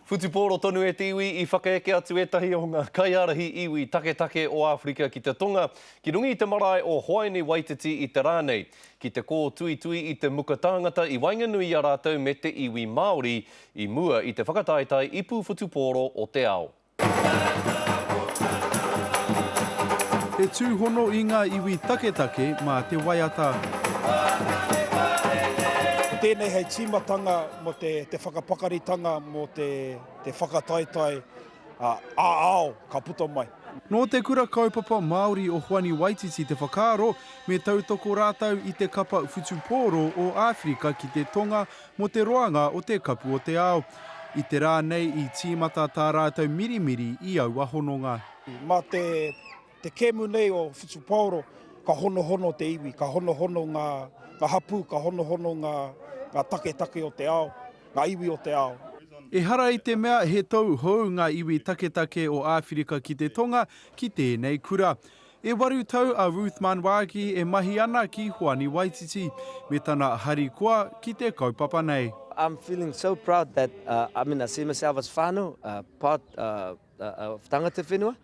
Whutupōro tonu e te iwi i whakaeke atu ētahi o ngā kaiārahi iwi taketake o Āwherika ki te Tonga ki runga i te marae o Hoani Waititi i te rā nei, ki te kōtuitui i te muka tāngata i waenganui i a rātou me te iwi Māori i mua i te whakataetae ipu whutupōro o te ao. He tūhono i ngā iwi taketake mā te waiata. Ko tēnei hei tīmatanga mō te whakapakaritanga mō te whakataetae ā-ao ka puta mai. Nō Te Kura Kaupapa Māori o Hoani Waititi te whakaaro me tautoko rātou i te kapa whutupōro o Āwherika ki te Tonga mō te roanga o te Kapu o te Ao. I te rā nei i tīmata tā rātou mirimiri i aua hononga. Mā te te kēmu nei o Whutupaoro ka honohono te iwi, ka honohono ngā, ngā hapū, ka honohono ngā, ngā taketake o te ao, ngā iwi o te ao. Ehara i te mea he tou hou ngā iwi taketake o Āwherika ki te Tonga ki tēnei kura. E waru tau a Ruth Manwagi e mahi ana ki Hoani Waititi, me tana harikoa ki te kaupapa nei. I'm feeling so proud that I mean I see myself as whānau, part of tangata whenua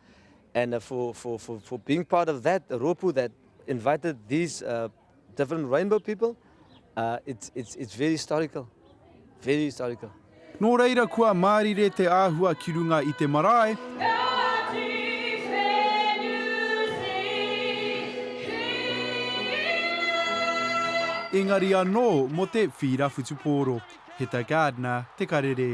and for for for for being part of that rōpū that invited these different rainbow people, it's it's it's very historical, very historical. Nō reira kua mārire te āhua ki runga i te marae. Engari anō mō te whīra whutupōro. Heta Gardiner, Te Karere.